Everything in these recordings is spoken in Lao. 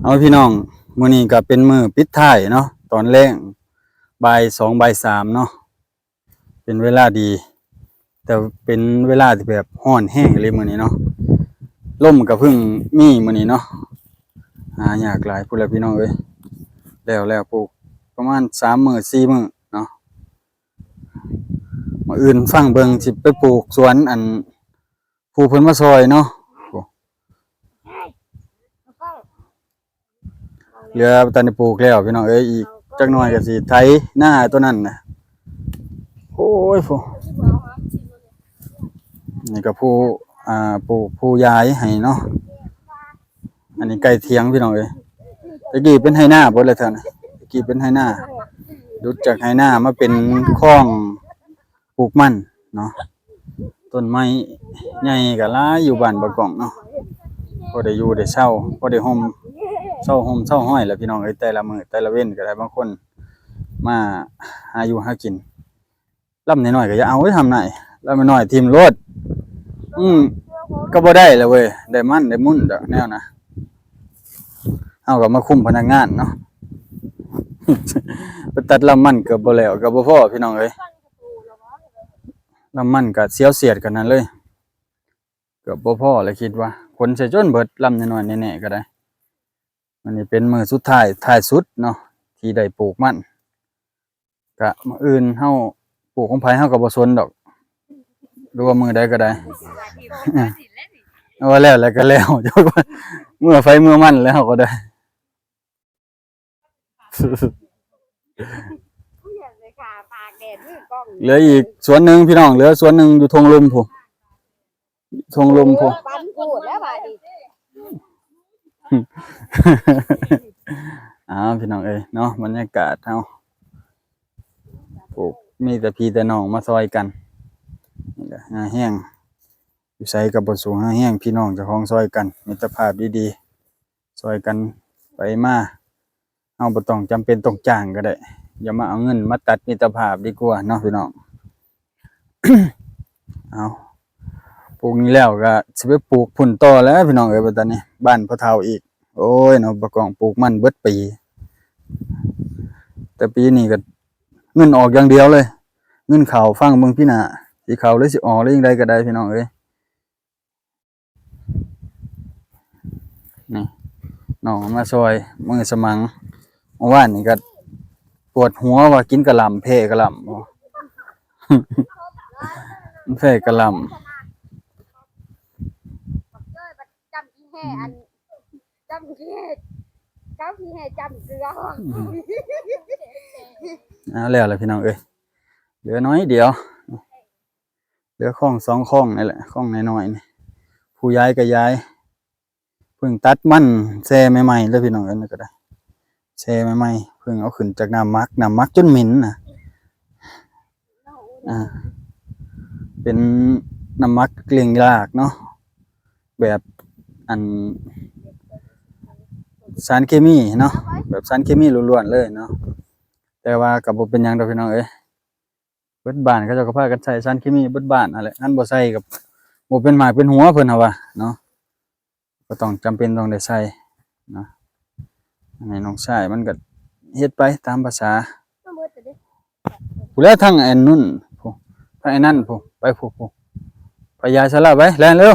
ເອົາ ພີ່ນ້ອງ, ມື້ນີ້ກໍເປັນມື້ປິດທ້າຍເນາະ, ຕອນແລງ ບ່າຍສອງ ບ່າຍສາມເນາະ, ເປັນເວລາດີ ແຕ່ເປັນເວລາທີ່ແບບຮ້ອນແຮງອີ່ຫຼີມື້ນີ້ເນາະ, ລົມກໍເພິ່ງມີມື້ນີ້ເນາະ, ຫາຍາກຫຼາຍພຸ້ນແຫຼະ ພີ່ນ້ອງເອີຍ. ແລ້ວ ແລ້ວ ປູກປະມານສາມມື້ ສີ່ມື້ເນາະ, ມື້ອື່ນຟັງເບິ່ງ ຊິໄປປູກສວນ ອັນ ຜູ້ເພິ່ນມາຊ່ອຍເນາະ. ເຫຼືອບໍ່ທັນໄດ້ປູກແລ້ວ ພີ່ນ້ອງເອີຍ, ອີກຈັກໜ່ອຍກໍຊິໄຖນາຕົວນັ້ນນະ. ໂອ້ຍ ໂພ ນີ້ກໍຜູ້ ອ່າ ປູກ ຜູ້ຢາຍໃຫ້ເນາະ. ອັນນີ້ໃກ້ຖຽງ ພີ່ນ້ອງເອີຍ, ແຕ່ກີ້ເປັນໄຮ່ນາເບິດແລ້ວແຖວນີ້, ແຕ່ກີ້ເປັນໄຮ່ນາ, ຫຼຸດຈາກໄຮ່ນາມາເປັນຄອງ ປູກມັນເນາະ. ຕົ້ນໄມ້ໃຫຍ່ກໍຫຼາຍຢູ່ບ້ານປາກອງເນາະ, ພໍໄດ້ຢູ່ໄດ້ເຊົາ, ພໍໄດ້ຮົ່ມ ເຊົາຮົ່ມເຊົາຮອຍແຫຼະ ພີ່ນ້ອງເອີຍ. ແຕ່ລະມື້ແຕ່ລະເວັນກໍໄດ້ ບາງຄົນມາຫາຢູ່ຫາກິນ. ລຳນ້ອຍໆກໍຢ່າເອົາເອີຍ ທຳນາຍ, ລຳນ້ອຍໆຖິ້ມໂລດ. ອືມ ກໍບໍ່ໄດ້ລະເວີຍ, ໄດ້ມັນໄດ້ມຸນດອກແນວນະ. ເຮົາກໍມາຄຸມພະນັກງານເນາະ, ໄປຕັດລຳມັນເກືອບບໍ່ແລ້ວ ກໍບໍ່ພໍ ພີ່ນ້ອງເອີຍ. ລຳມັນກໍສຽວສຽດຂະໜາດເລີຍ, ເກືອບບໍ່ພໍແລ້ວ ຄິດວ່າຂົນໃສ່ຈົນເບິດ ລຳນ້ອຍໆແນ່ໆກໍໄດ້. ມື້ນີ້ເປັນມື້ສຸດທ້າຍ ທ້າຍສຸດເນາະ ທີ່ໄດ້ປູກມັນ. ກະມື້ອື່ນເຮົາປູກຂອງໃຜເຮົາກໍບໍ່ສົນດອກ ຫຼືວ່າມື້ໃດກໍໄດ້. ເອົາ ແລ້ວແລ້ວກໍແລ້ວ ເມື່ອໃຜເມື່ອມັນແລ້ວ ເຮົາກໍໄດ້. ເຫຼືອອີກສວນໜຶ່ງ ພີ່ນ້ອງ, ເຫຼືອສວນໜຶ່ງຢູ່ທົ່ງລຸ່ມພຸ້ນ. ທົ່ງລຸ່ມພຸ້ນ. ເອີ ປັ່ນປູດແລ້ວບາດນີ້. ອ້າວ ພີ່ນ້ອງເອີຍເນາະ, ບັນຍາກາດເຮົາ ໂອ້ ມີແຕ່ພີ່ແຕ່ນ້ອງມາຊ່ອຍກັນ. ນີ້ແຫຼະ ຫາແຮງຢູ່ໃສກໍບໍ່ສູ້ຫາແຮງ ພີ່ນ້ອງເຈົ້າຂອງຊ່ອຍກັນ, ມິດຕະພາບດີໆ ຊ່ອຍກັນໄປມາ. ເຮົາບໍ່ຕ້ອງຈຳເປັນຕ້ອງຈ້າງກໍໄດ້, ຢ່າມາເອົາເງິນມາຕັດມິດຕະພາບດີກວ່າເນາະ ພີ່ນ້ອງ. ເອົາ ປູກນີ້ແລ້ວກໍຊິໄປປູກພຸ້ນຕໍ່ແລ້ວ ພີ່ນ້ອງເອີຍ. ບັດຕານີ້ບ້ານພໍ່ເຖົ້າອີກ, ໂອ້ຍເນາະ ປາກອງ ປູກມັນເບິດປີ, ແຕ່ປີນີ້ກໍເງິນອອກຢ່າງດຽວເລີຍ, ເງິນເຂົ້າ. ຟັງເບິ່ງປີໜ້າຊິເຂົ້າຫຼືຊິອອກ ຫຼືຈັ່ງໃດກໍໄດ້ ພີ່ນ້ອງເອີຍ. ນີ້ ນ້ອງມາຊ່ອຍ ມື້ສະໝັງ. ເມື່ອວານນີ້ກໍປວດຫົວວ່າກິນກະຫຼໍ່າ ແພ້ກະຫຼໍ່າ ແພ້ກະຫຼໍ່າ. ເອົາ ແລ້ວລະ ພີ່ນ້ອງເອີຍ, ເຫຼືອໜ້ອຍດຽວ. ເຫຼືອຄອງສອງຄອງນີ້ແຫຼະ, ຄອງນ້ອຍໆນີ້ ຜູ້ຢາຍກໍຢາຍ. ເພິ່ງຕັດມັນແຊ່ໃໝ່ໆເລີຍ ພີ່ນ້ອງເອີຍ. ນີ້ກໍໄດ້ແຊ່ໃໝ່ໆ, ເພິ່ງເອົາຂຶ້ນຈາກນ້ຳໝັກ, ນ້ຳໝັກຈົນເໝັນນະ. ອ່າ ເປັນນ້ຳໝັກລ້ຽງລາກເນາະ, ແບບ ອັນ ສານເຄມີເນາະ, ແບບສານເຄມີລ້ວນໆເລີຍເນາະ. ແຕ່ວ່າກໍບໍ່ເປັນຫຍັງດອກ ພີ່ນ້ອງເອີຍ. ເບິດບ້ານເຂົາເຈົ້າກໍພາກັນໃສ່ສານເຄມີເບິດບ້ານຫັ້ນແຫຼະ, ຄັນບໍ່ໃສ່ກໍບໍ່ເປັນໝາກເປັນຫົວເພິ່ນຫັ້ນວ່າເນາະ, ກໍຕ້ອງຈຳເປັນຕ້ອງໄດ້ໃສ່ເນາະ. ອັນນີ້ນ້ອງຊາຍມັນກໍເຮັດໄປຕາມພາສາ. ຜູ້ແລ້ວທາງອັນນັ້ນ ຜູ້ ທາງອັນນັ້ນ ຜູ້ ໄປຜູ້ ຜູ້ ໄປ ຢາຍສາລາໄປ ແລ່ນເລັວ.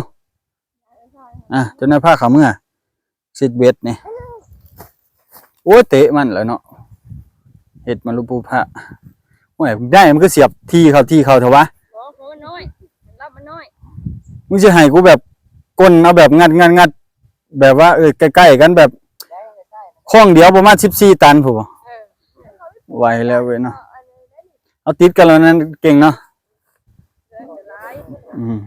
ອ່ະ ເຈົ້ານາຍພາເຂົ້າເມືອ ຊິດເບັດນີ້. ໂອ້ຍ ເຕະມັນແລ້ວເນາະ, ເຮັດມັນລຸປູພະ. ໂອ້ຍ ໄດ້ ມັນຄືສຽບທີ່ເຂົ້າ ທີ່ເຂົ້າເຖາະວະ. ບໍ່ ເພາະມັນນ້ອຍ ລຳມັນນ້ອຍ. ມຶງຊິໃຫ້ກູແບບກົນເອົາແບບງັດໆໆ ແບບວ່າ ເອີ ໃກ້ໆກັນ ແບບຄອງດຽວປະມານສິບສີ່ຕັນພຸ້ນ. ເອີ ໄວແລ້ວເວີຍເນາະ. ເອົາຕິດກັນແລ້ວນັ້ນເກັ່ງເນາະ. ອືມ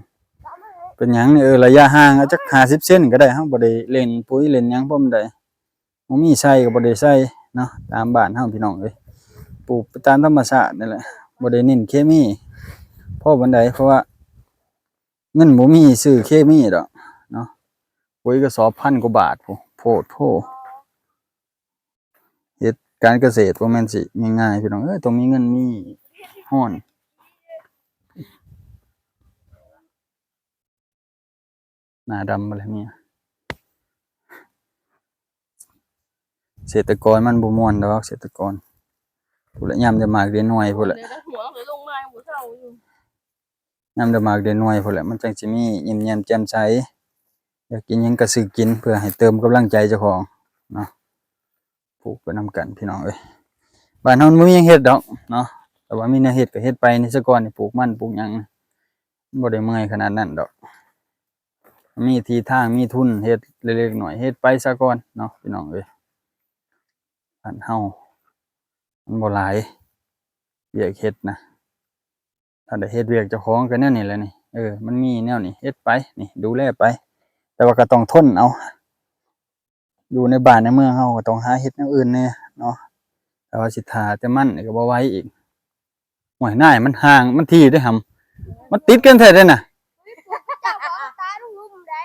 ເປັນຫຍັງນີ້ ເອີ ໄລຍະຫ່າງເອົາຈັກຫ້າສິບເຊັນກໍໄດ້, ເຮົາບໍ່ໄດ້ຫຼິ້ນປຸ໋ຍຫຼິ້ນຫຍັງ ບໍ່ປານໃດ. ບໍ່ມີໃສ່ກໍບໍ່ໄດ້ໃສ່ເນາະ, ຕາມບ້ານເຮົາ ພີ່ນ້ອງເອີຍ. ປູກໄປຕາມທຳມະຊາດນີ້ແຫຼະ, ບໍ່ໄດ້ເນັ້ນເຄມີພໍປານໃດ, ເພາະວ່າເງິນບໍ່ມີຊື້ເຄມີດອກເນາະ. ປຸ໋ຍກະສອບພັນກວ່າບາດພຸ້ນ, ໂພດໂພ. ເຮັດການກະເສດບໍ່ແມ່ນຊິງ່າຍໆ ພີ່ນ້ອງເອີຍ, ຕ້ອງມີເງິນມີຮອນ. ໜ້າດຳບໍ່ແລ້ວເມຍ. ເສດຕະກອນມັນບໍ່ມ່ວນດອກ ເສດຕະກອນ ພຸ້ນລະ ຍາມໄດ້ໝາກໄດ້ໜ່ວຍພຸ້ນລະ ເດີແຕ່ຫົວກໍລົງມາຍັງບໍ່ເຊົາຢູ່ ຍາມໄດ້ໝາກໄດ້ໜ່ວຍພຸ້ນແຫຼະ ມັນຈັ່ງຊິມີຍິ້ມແຍ້ມແຈ່ມໃສ ຢາກກິນຫຍັງກໍຊື້ກິນ ເພື່ອໃຫ້ເຕີມກຳລັງໃຈເຈົ້າຂອງເນາະ. ປູກໄປນຳກັນພີ່ນ້ອງເອີຍ ບ້ານເຮົາມັນບໍ່ມີຫຍັງເຮັດດອກເນາະ ແຕ່ວ່າມີແນວເຮັດກໍເຮັດໄປນີ້ຊະກ່ອນ ນີ້ປູກມັນປູກຫຍັງ ມັນບໍ່ໄດ້ເມື່ອຍຂະໜາດນັ້ນດອກ ມີທີ່ທາງມີທຶນເຮັດເລັກໆນ້ອຍໆ ເຮັດໄປຊະກ່ອນເນາະ ພີ່ນ້ອງເອີຍ. ບ້ານເຮົາມັນບໍ່ຫຼາຍວຽກເຮັດນະ ຖ້າໄດ້ເຮັດວຽກເຈົ້າຂອງກໍແນວນີ້ແຫຼະນີ້ ເອີ ມັນມີແນວນີ້ເຮັດໄປນີ້ ດູແລໄປ ແຕ່ວ່າກໍຕ້ອງທົນເອົາ ຢູ່ໃນບ້ານໃນເມືອງເຮົາກໍຕ້ອງຫາເຮັດແນວອື່ນແດ່ເນາະ ແຕ່ວ່າຊິຖ້າແຕ່ມັນນີ້ກໍບໍ່ໄຫວອີກ. ຫ້ວຍ ນາຍ ມັນຫ່າງ ມັນຖີ່ເດ້ຫຳ ມັນຕິດກັນແທ້ເດ້ນະ ເຈົ້າກໍເອົາຕາລົງລຸ່ມໄດ້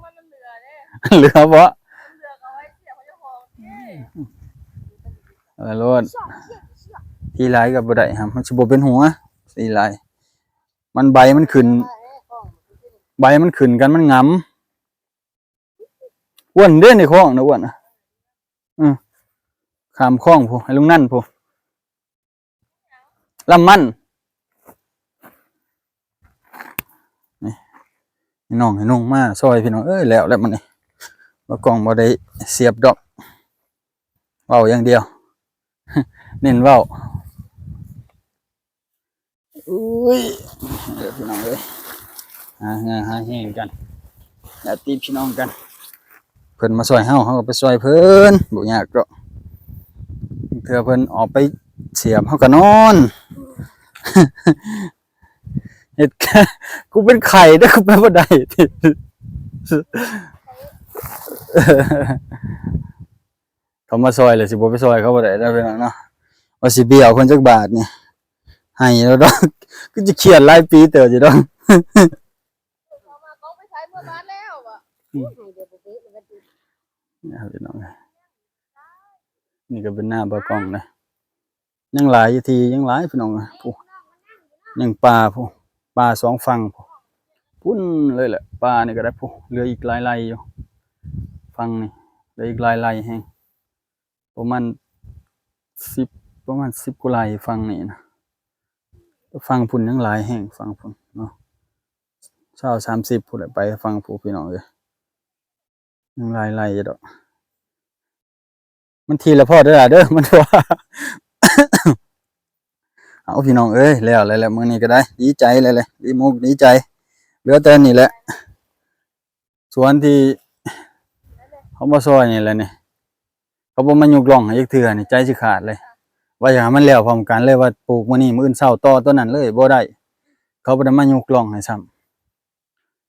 ມັນເຫຼືອເດ້ ເຫຼືອບໍ່ ມັນເຫຼືອກໍໄວ້ເສຍເຂົາເຈົ້າຂອງເດ້ ເອົາໂລດ ທີ່ຫຼາຍກໍບໍ່ໄດ້ຫຳ ມັນຊິບໍ່ເປັນຫົວ ທີ່ຫຼາຍ ມັນໃບມັນຂຶ້ນ ໃບມັນຂຶ້ນກັນ ມັນຫງຳ ອ້ວນເດ້ນີ້ ຄອງນະ ອ້ວນນະ ເອີ ຂ້າມຄອງພຸ້ນ ໃຫ້ລຸງນັນພຸ້ນ ລຳມັນ ນີ້ ໃຫ້ນ້ອງໃຫ້ນຸ່ງມາຊ່ອຍ ພີ່ນ້ອງເອີຍ ແລ້ວແລ້ວມື້ນີ້ ບໍ່ກ້ອງບໍ່ໄດ້ສຽບດອກ ເວົ້າຢ່າງດຽວ ເນັ້ນເວົ້າ. ໂອ້ຍ ເດີພີ່ນ້ອງເອີຍ ຫາເຫື່ອຫາແຮງກັນ ຍາດຕິພີ່ນ້ອງກັນ ເພິ່ນມາຊ່ອຍເຮົາ ເຮົາກໍໄປຊ່ອຍເພິ່ນ ບໍ່ຍາກດອກ ເທື່ອເພິ່ນອອກໄປສຽບ ເຮົາກໍນອນ ເຮັດ ກູເປັນໄຂ້ເດີ ກູໄປບໍ່ໄດ້ ເຂົາມາຊ່ອຍແລ້ວ ຊິບໍ່ໄປຊ່ອຍເຂົາບໍ່ໄດ້ເດີພີ່ນ້ອງເນາະ ວ່າຊິເບ້ຍເພິ່ນຈັກບາດນີ້ ໃຫ້ແລ້ວດອກ ຄືຈະຄຽດຫຼາຍປີເຕີບຢູ່ດອກ ເຂົາມາກໍໄປໃຊ້ເມືອບ້ານແລ້ວ ອືມ ໃຫ້ເດີບໍ່ເບີດ ນີ້ພີ່ນ້ອງ ນີ້ກໍເປັນໜ້າບ່າວກ້ອງນະ ຍັງຫຼາຍຢູ່ ທີ່ຍັງຫຼາຍພີ່ນ້ອງ ຜູ້ ຍັງປ່າຜູ້ ປ່າສອງຝັ່ງຜູ້ ພຸ້ນເລີຍແຫຼະ ປ່ານີ້ກໍໄດ້ຜູ້ ເຫຼືອອີກຫຼາຍໄຮ່ຢູ່ ຝັ່ງນີ້ເຫຼືອອີກຫຼາຍໄຮ່ແຮງ ປະມານສິບ ປະມານສິບກວ່າໄຮ່ຝັ່ງນີ້ນະ ຝັ່ງພຸ້ນຍັງຫຼາຍແຮງ ຝັ່ງພຸ້ນເນາະ ຊາວ ສາມສິບພຸ້ນແຫຼະ ໄປຝັ່ງຜູ້ ພີ່ນ້ອງເອີຍ ຍັງຫຼາຍໄຮ່ຢູ່ດອກ ມັນທີລະພໍເດີຫຼະເດີ ມັນ ເອົາ ພີ່ນ້ອງເອີຍ ແລ້ວແຫຼະ ແລ້ວມື້ນີ້ກໍໄດ້ ດີໃຈແລ້ວແຫຼະ ດີມຸກດີໃຈ ເຫຼືອແຕ່ນີ້ແຫຼະ ສວນທີ່ເຂົາມາຊ່ອຍນີ້ແຫຼະນີ້ ເຂົາບໍ່ມາຍົກລ່ອງໃຫ້ຈັກເທື່ອນີ້ ໃຈຊິຂາດເລີຍ ວ່າຢາກໃຫ້ມັນແລ້ວພ້ອມກັນເລີຍ ວ່າປູກມື້ນີ້ ມື້ອື່ນເຊົ້າຕໍ່ຕົວນັ້ນເລີຍ ບໍ່ໄດ້ ເຂົາບໍ່ໄດ້ມາຍົກລ່ອງໃຫ້ຊ້ຳ.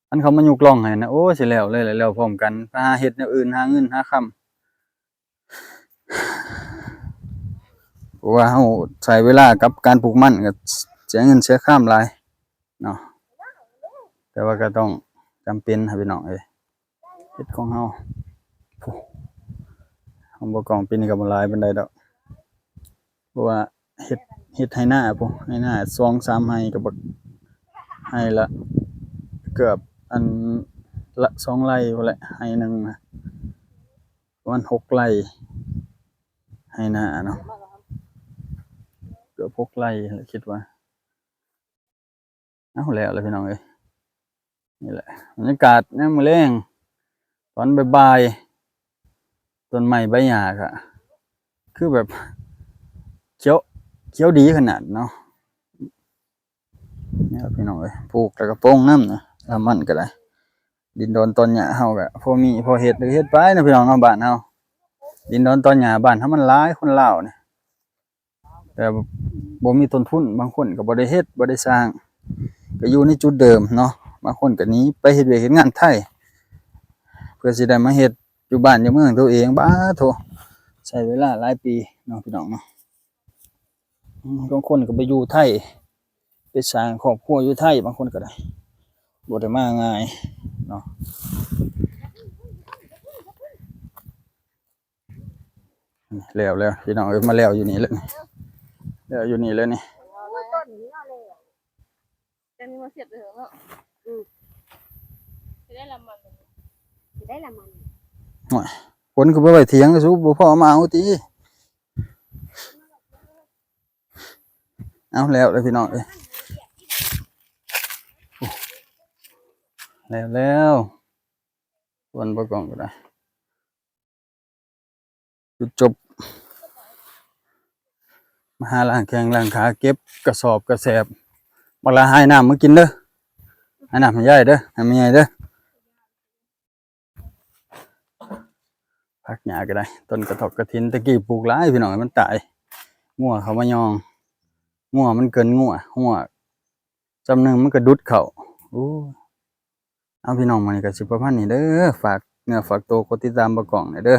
ຄັນເຂົາມາຍົກລ່ອງໃຫ້ນະ ໂອ້ ຊິແລ້ວເລີຍ ແລ້ວພ້ອມກັນ ໄປຫາເຮັດແນວອື່ນ ຫາເງິນຫາຄຳ ເພາະວ່າເຮົາໃຊ້ເວລາກັບການປູກມັນກໍເສຍເງິນເສຍຄຳຫຼາຍເນາະ ແຕ່ວ່າກໍຕ້ອງຈຳເປັນ ພີ່ນ້ອງເອີຍ ເຮັດຂອງເຮົາ ໂອ້ ຂອງບ່າວກ້ອງປີນີ້ກໍບໍ່ຫຼາຍປານໃດດອກ ເພາະວ່າເຮັດ ເຮັດໄຮ່ນາພຸ້ນ ໄຮ່ນາສອງສາມໄຮ່ກໍບັກ ໄຮ່ລະເກືອບ ອັນລະສອງໄຮ່ພຸ້ນແຫຼະ ໄຮ່ໜຶ່ງນະ ປະມານຫົກໄຮ່ ໄຮ່ນາເນາະ ເກືອບຫົກໄຮ່ແຫຼະ ຄິດວ່າ. ເອົາ ແລ້ວແຫຼະພີ່ນ້ອງເອີຍ ນີ້ແຫຼະບັນຍາກາດຍາມມື້ແລງ ຕອນບ່າຍໆ ຕົ້ນໄມ້ໃບຫຍ້າກະຄືແບບຂຽວ ຂຽວດີຂະໜາດເນາະ ນີ້ແຫຼະພີ່ນ້ອງເອີຍ ປູກແລ້ວກະປົ່ງນຳນະ ລະມັນກະໄດ້ ດິນດອນຕອນຫຍ້າເຮົາກະພໍມີພໍເຮັດ ເຮັດໄປເນາະພີ່ນ້ອງເນາະ ບ້ານເຮົາ ດິນດອນຕອນຫຍ້າບ້ານເຮົາມັນຫຼາຍ ຄົນລາວນີ້ ແຕ່ບໍ່ມີຕົ້ນທຶນ ບາງຄົນກໍບໍ່ໄດ້ເຮັດ ບໍ່ໄດ້ສ້າງ ກໍຢູ່ໃນຈຸດເດີມເນາະ ບາງຄົນກໍໜີໄປເຮັດວຽກເຮັດງານໄທ ເພື່ອຊິໄດ້ມາເຮັດຢູ່ບ້ານຢູ່ເມືອງຕົວເອງ ບາໂທ້ ໃຊ້ເວລາຫຼາຍປີເນາະ ພີ່ນ້ອງເນາະ ບາງຄົນກໍໄປຢູ່ໄທ ໄປສ້າງຄອບຄົວຢູ່ໄທ ບາງຄົນກໍໄດ້ ບໍ່ໄດ້ມາງ່າຍເນາະ. ແລ້ວແລ້ວພີ່ນ້ອງເອີຍ ມາແລ້ວຢູ່ນີ້ແຫຼະນີ້ ແລ້ວຢູ່ນີ້ແຫຼະນີ້ ໂອ້ຍ ຕົ້ນນີ້ເນາະ ແລ້ວ ແຕ່ນີ້ມາສຽບເດີເນາະ ອືມ ຊິໄດ້ລຳມັນ ຊິໄດ້ລຳມັນ ໂອ້ຍ ຄົນຄືບໍ່ໄປຖຽງ ສູບໍ່ພໍມາເອົາຕິ. ເອົາແລ້ວເດີພີ່ນ້ອງເອີຍ ແລ້ວແລ້ວ ສ່ວນປະກອງກໍໄດ້ ຈຸດຈົບ ມາລ້າງແຂ້ງລ້າງຂາ ເກັບກະສອບກະແສບ ບັກຫຼາຫາຍນ້ຳມາກິນເດີ ຫາຍນ້ຳໃຫ້ຍາຍເດີ ໃຫ້ແມ່ໃຫຍ່ເດີ. ຜັກຫຍ້າກໍໄດ້ ຕົ້ນກະຖອກກະຖິນ ແຕ່ກີ້ປູກຫຼາຍພີ່ນ້ອງ ມັນຕາຍ ງົວເຂົ້າມາຍ່ອງ ງົວມັນເກີນງົວ ງົວຈຳໜຶ່ງມັນກະດຸດເຂົ້າ. ໂອ້ ເອົາພີ່ນ້ອງ ມື້ນີ້ກໍຊິປະມານນີ້ເດີ ຝາກເນື້ອຝາກໂຕ ກົດຕິດຕາມປະກອງແດ່ເດີ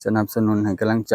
ສະໜັບສະໜູນໃຫ້ກຳລັງໃຈ.